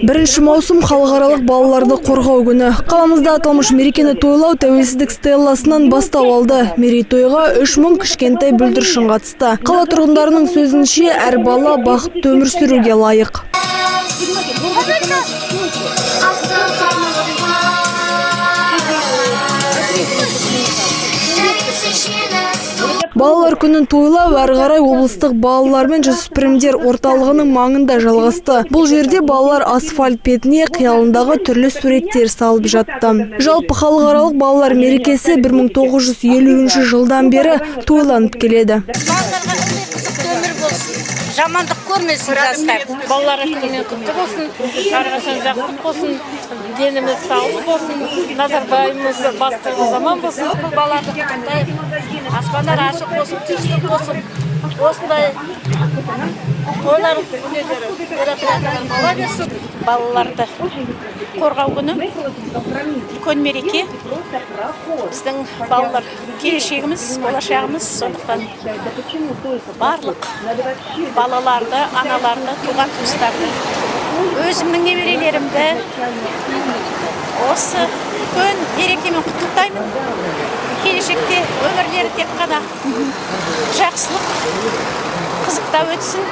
1 маусым – Халықаралық балаларды қорғау күні. Қаламызда аталмыш мерекені тойлау Тәуелсіздік стелласынан бастау алды. Мерейтойға 3000 кішкентай бүлдіршін қатысты. Қала тұрғындарының сөзінше, әр бала бақытты өмір сүруге лайық. Балалар күнін тойлау әрі қарай облыстық балалар мен жасөспірімдер орталығының маңында жалғасты. Бұл жерде балалар асфальт бетіне қиялындағы түрлі суреттер салып жатты. Жалпы, халықаралық балалар мерекесі 1950 жылдан бері тойланып келеді. Балаларға ылғи қызықты өмір болсын, жамандық көрмесін жастар. Балалар күнімен құтты болсын, әрқашан жақсылық болсын, деніміз саулық болсын, Назарбаевымыз, бастығымыз аман болсын. Балаларды құттықтаймын. Аспандар ашық болсын, тыныштық болсын. Осындай тойлар, нелері, мероприятиялар бола берсін. Балаларды қорғау күні – үлкен мереке. Біздің балалар – келешегіміз, болашағымыз. Сондықтан барлық балаларды, аналарды, туған туыстарды, өзімнің немерелерімді осы үлкен мерекемен құттықтаймын. Келешекте өмірлері тек қана жақсылық, қызықта өтсін.